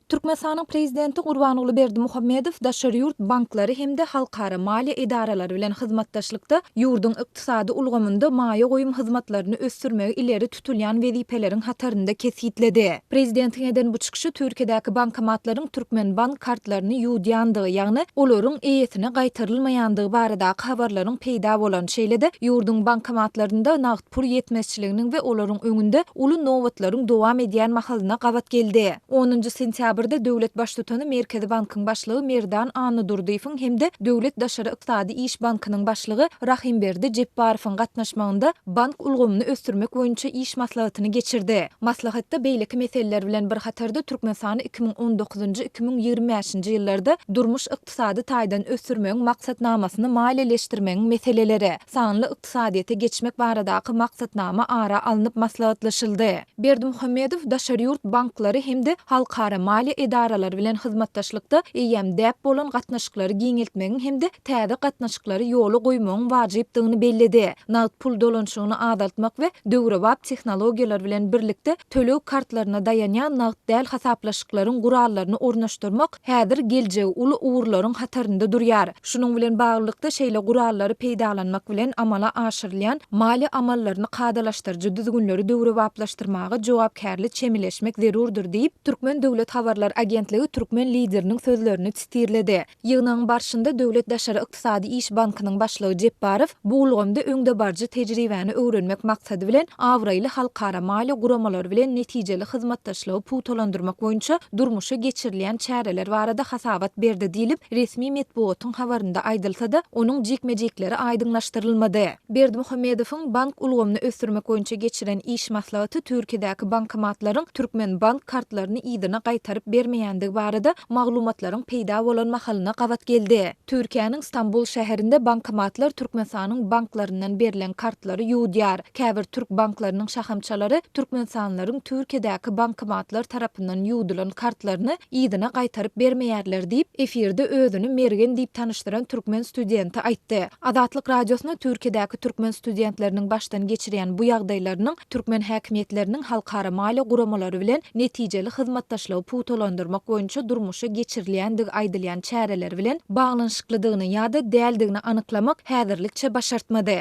Türkmenistanyň Prezidenti Gurbanguly Berdimuhamedow daşary ýurt banklary hem-de halkara maliýe edaralary bilen hyzmatdaşlykda ýurduň ykdysady ulgamynda maýa goýum hyzmatlaryny ösdürmegi ileri tutulýan wezipeleriň hatarynda kesgitledi. Prezidentiň eden bu çykyşy Türkiýedäki bankomatlaryň türkmen bank kartlaryny ýuwudýandygy, ýagny olaryň eýesine gaýtarylmaýandygy baradaky habarlaryň peýda bolan, şeýle-de ýurduň bankomatlarynda nagt pul ýetmezçiliginiň we olaryň öňünde uly nobatlaryň dowam edýän mahalyna gabat geldi. Onunjy sentýabrda döwlet Baştutany Merkezi bankyň başlygy Merdan Annadurdyýewiň hem-de Döwlet daşary ykdysady iş bankynyň başlygy Rahymberdi Jepbarowyň gatnaşmagynda bank ulgamyny ösdürmek boýunça iş maslahatyny geçirdi. Maslahatda beýleki meseleler bilen bir hatarda Türkmenistany 2019-njy, 2025-nji ýyllarda durmuş-ykdysady taýdan ösdürmegiň maksatnamasyny maliýeleşdirmegiň meseleleri, sanly ykdysadyýete geçmek baradaky maksatnama ara alnyp maslahatlaşyldy. Berdimuhamedow daşary ýurt banklary hem-de halkara maliýe edaralary bilen hyzmatdaşlykda eýýäm däp bolan gatnaşyklary giňeltmegiň hem-de täze gatnaşyklary ýola goýmagyň wajypdygyny belledi. Nagt pul dolanyşygyny azaltmak we döwrebap tehnologiýalar bilen birlikde töleg kartlaryna daýanýan nagt däl hasaplaşyklaryň gurallaryny ornaşdyrmak häzir geljegi uly ugurlaryň hatarynda durýar. Şunuň bilen baglylykda, şeýle gurallary peýdalanmak bilen amala aşyrylýan maliýe amallaryny kadalaşdyryjy düzgünleri döwrebaplaşdyrmaga jogapkärli çemeleşmek zerurdyr diýip, Türkmen döwlet habarlar agentligi türkmen Lideriniň sözlerini sitirledi. Ýygnagyň barşynda Döwlet daşary ykdysady iş bankynyň başlygy Jepbarow bu ulgamda öňdebaryjy tejribäni öwrenmek maksady bilen abraýly halkara maliýe guramalary bilen netijeli hyzmatdaşlygy pugtalandyrmak boýunça durmuşa geçirilýän çäreler barada hasabat berdi diýlip, resmi metbugatyň habarynda aýdylsa-da, onuň jikme-jikleri aýdyňlaşdyrylmady. Berdimuhamedowyň bank ulgamyny ösdürmek boýunça geçiren iş maslahaty Türkiýedäki bankomatlaryň türkmen bank kartlaryny yzyna gaýtaryp bermeýändigi barada maglumatlaryň peýda bolan mahalyna gabat geldi. Türkiýäniň Stambul şäherinde bankomatlar Türkmenistanyň banklaryndan berlen kartlary ýuwudýar. Käbir türk banklarynyň şahamçalary türkmenistanlylaryň Türkiýedäki bankomatlar tarapyndan ýuwdulan kartlaryny yzyna gaýtaryp bermeýärler diýip, efirde özüni Mergen diýip tanyşdyran türkmen studenti aýtdy. Azatlyk Radiosyna Türkiýedäki türkmen studentleriniň başdan geçirýän bu ýagdaýlarynyň türkmen häkimiýetleriniň halkara maliýe guramalary bilen netijeli hyzmatdaşlygy pugtalandyrmak boýunça durmuşa geçirilýändigi aýdylýan çäreler bilen baglanyşyklydygyny ýa-da däldigini anyklamak häzirlikçe başartmady.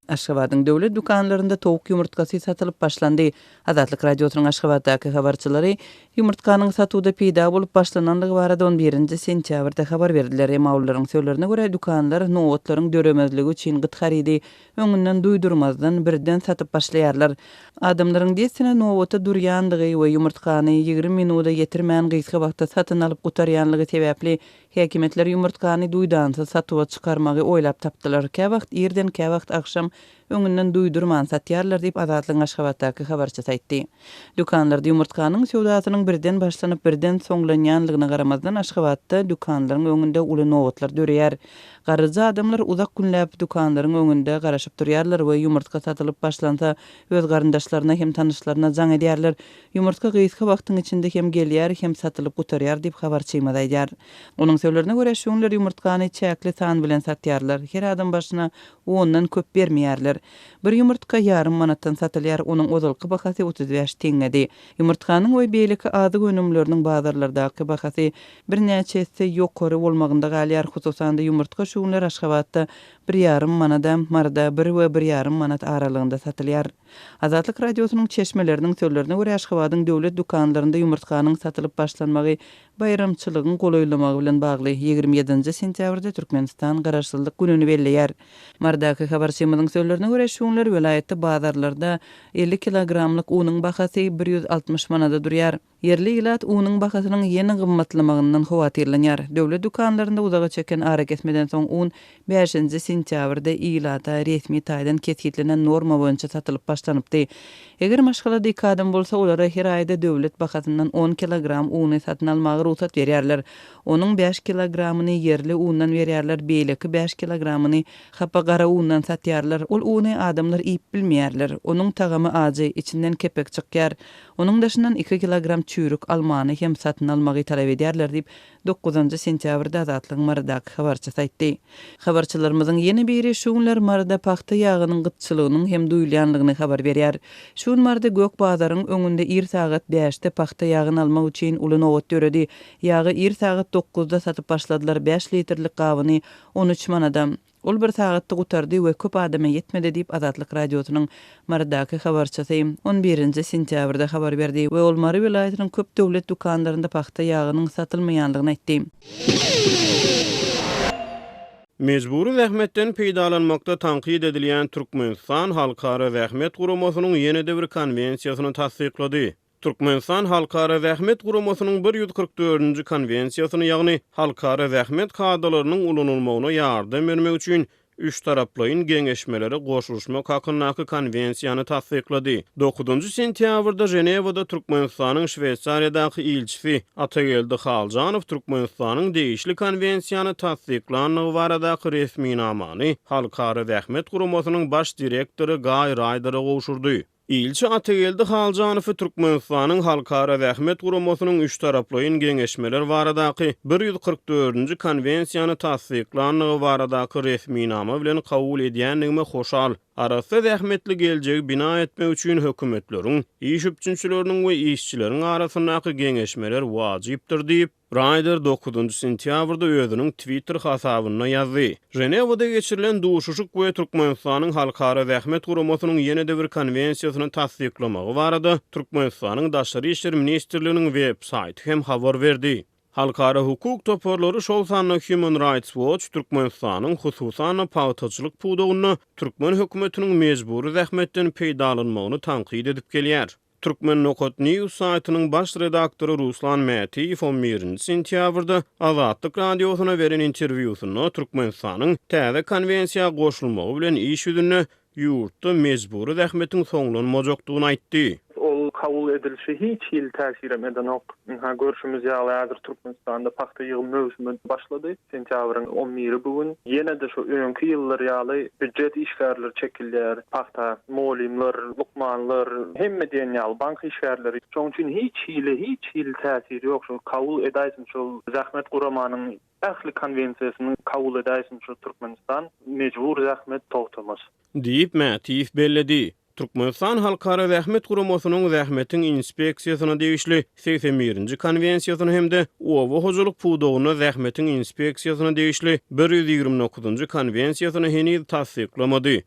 Aşgabadyň döwlet dükanlarynda towuk ýumurtgasy satylyp başlandy. Azatlyk Radiosynyň Aşgabatdaky habarçylary ýumurtganyň satuwda peýda bolup başlanandygy barada on birinji sentýabrda habar berdiler. Emma olaryň sözlerine görä, dükanlar nobatlaryň döremezligi üçin gyt harydy öňünden duýdurmazdan, birden satyp başlaýarlar. Adamlaryň dessine nobata durýandygy we ýumurtgany 20 minuda ýetirmän gysga wagtda satyn alyp gutarýanlygy sebäpli, häkimiýetler ýumurtgany duýdansyz satuwa çykarmagy oýlap tapdylar. Käwagt irden, käwagt agşam öňünden duýdurman satýarlar diýip, Azatlygyň Aşgabatdaky habarçysy aýtdy. Dükanlarda ýumurtganyň söwdasynyň birden başlanyp, birden soňlanýanlygyna garamazdan, Aşgabatda dükanlaryň öňünde uly nobatlar döreýär. Garryja adamlar uzak günläp dükanlaryň öňünde garaşyp durýarlar we ýumurtga satylyp başlansa, öz garyndaşlaryna hem tanyşlaryna jaň edýärler. Ýumurtga gysga wagtyň içinde hem gelýär, hem satylyp gutarýar diýip, habarçymyz aýdýar. Onuň sözlerine görä, şu günler ýumurtgany çäkli san bilen satýarlar. Her adam başyna Ondan köp bermeýärler. Bir ýumurtga ýarym manatdan satylýar, onuň ozalky bahasy 35 teňňedi. Ýumurtganyň we beýleki azyk önümleriniň bazarlardaky bahasy birnäçe esse ýokary bolmagynda galýar. Hususan-da, ýumurtga şu günler Aşgabatda bir ýarym manada, Maryda bir we bir ýarym manat aralygynda satylýar. Azatlyk Radiosynyň çeşmeleriniň sözlerine görä, Aşgabadyň döwlet dükanlarynda ýumurtganyň satylyp başlanmagy Baýramçylygyň golaýlamagy bilen bagly, 27-nji sentýabrda Türkmenistan Garaşsyzlyk gününi belleýär. Marydaky habarçymyzyň sözlerine görä, şu günler welaýatda bazarlarda 50 kilogramlyk unuň bahasy 160 manada durýar. Ýerli ilat unuň bahasynyň ýene gymmatlamagyndan howatyrlanýar. Döwlet dükanlarynda uzaga çeken arakesmeden soň un Bäşinji sentýabrda ilata resmi taýdan kesgitlenen norma boýunça satylyp başlanypdy. Eger maşgalada iki adam bolsa, olara her aýda döwlet bahasyndan on kilogram uny satyn almaga rugsat berýärler. Onuň bäş kilogramyny ýerli undan berýärler, beýleki bäş kilogramyny hapa gara undan satýarlar. Ol uny adamlar iýip bilmeýärler. Onuň tagamy ajy, içinden kepek çykýar. Onuň daşyndan iki kilogram. çüýrük almany hem satyn almagy talap edýärler diýip, Dokuzynjy sentýabrda Azatlygyň Marydaky habarçysy aýtdy. Habarçylarymyzyň ýene biri şu günler Maryda pagta ýagynyň gytçylygynyň hem duýulýanlygyny habar berýär. Şu gün Maryda gök bazaryň öňünde ir sagat bäşde pagta ýagyny almak üçin uly nobat döredi. Ýagy ir sagat dokuzda satyp başladylar, bäş litrlik gabyny 13 manada. Ol bir sagatda gutardy we köp adama ýetmedi diýip, Azatlyk Radiosynyň Marydaky habarçysy on birinji sentýabrda habar berdi we ol Mary welaýatynyň köp döwlet dükanlarynda pagta ýagynyň satylmaýandygyny aýtdy. Mejbury zähmetden peýdalanmakda tankyt edilýän Türkmenistan Halkara Zähmet Guramasynyň ýene-de bir konwensiýasyny tassyklady. Türkmenistan Halkara Zähmet Guramasynyň 144-nji Konwensiýasyny, ýagny halkara zähmet kadalarynyň ulanylmagyna ýardam bermek üçin üçtaraplaýyn geňeşmelere goşulyşmak hakyndaky Konwensiýany tassyklady. Dokuzynjy sentýabrda Ženewada Türkmenistanyň Şweýsariýadaky ilçisi Atageldi Haljanow Türkmenistanyň degişli Konwensiýany tassyklandygy baradaky resminamany Halkara Zähmet Guramasynyň baş direktory Gaý Raýdere gowşurdy. Ilçi Atageldi Haljanowy Türkmenistanyň Halkara Zähmet Guramasynyň üçtaraplaýyn geňeşmeler baradaky 144-nji Konwensiýany tassyklandygy baradaky resminama bilen kabul edýändigime hoşal. Arassa zähmetli geljegi bina etmek üçin hökümetleriň, iş üpjünçileriniň we işçileriň arasyndaky geňeşmeler wajypdyr diýip, Raýder dokuzynjy sentýabrda özüniň Twitter hasabynda ýazdy. Ženewada geçirilen duşuşyk we Türkmenistanyň Halkara Zähmet Guramasynyň ýene-de bir konwensiýasyny tassyklamagy barada Türkmenistanyň Daşary işler ministrliginiň web saýty hem habar berdi. Halkara hukuk toparlary, şol sanda Human Rights Watch Türkmenistanyň, hususan-da, pagtaçylyk pudagynda türkmen hökümetiniň mejbury zähmetden peýdalanmagyny tankyt edip gelýär. Turkmen Nokat News saýtynyň baş redaktory Ruslan Mätiýew on birinji sentýabrda Azatlyk Radiosyna beren interwýusynda Türkmenistanyň täze konwensiýa goşulmagy bilen iş ýüzünde ýurtda mejbury zähmetiň soňlanmajakdygyny aýtdy. Ol kabul edilişi hiç hili täsirem edenok. Ynha, görşümiz ýaly, häzir Türkmenistanda pagta ýygym möwsümi başlady. Sentýabryň on biri bu gün. Ýene-de şu öňki ýyllar ýaly býujet işgärleri çekilýär pagta, mugallymlar, lukmanlar, hemme diýen ýaly bank işgärleri. Şonuň üçin hiç hili, hiç hili täsiri ýok. Şol kabul edäýsin şol zähmet guramanyň ähli konwensiýasyny kabul edäýsin şu Türkmenistan, mejbur zähmet togtamaz. Diýip, Mätiýew belledi. Türkmenistan Halkara Zähmet Guramasynyň Zähmetiň inspeksiýasyna degişli 81-nji Konwensiýasyny hem-de Oba hojalyk pudagynda zähmetiň inspeksiýasyna degişli 129-njy Konwensiýasyny heniz tassyklamady.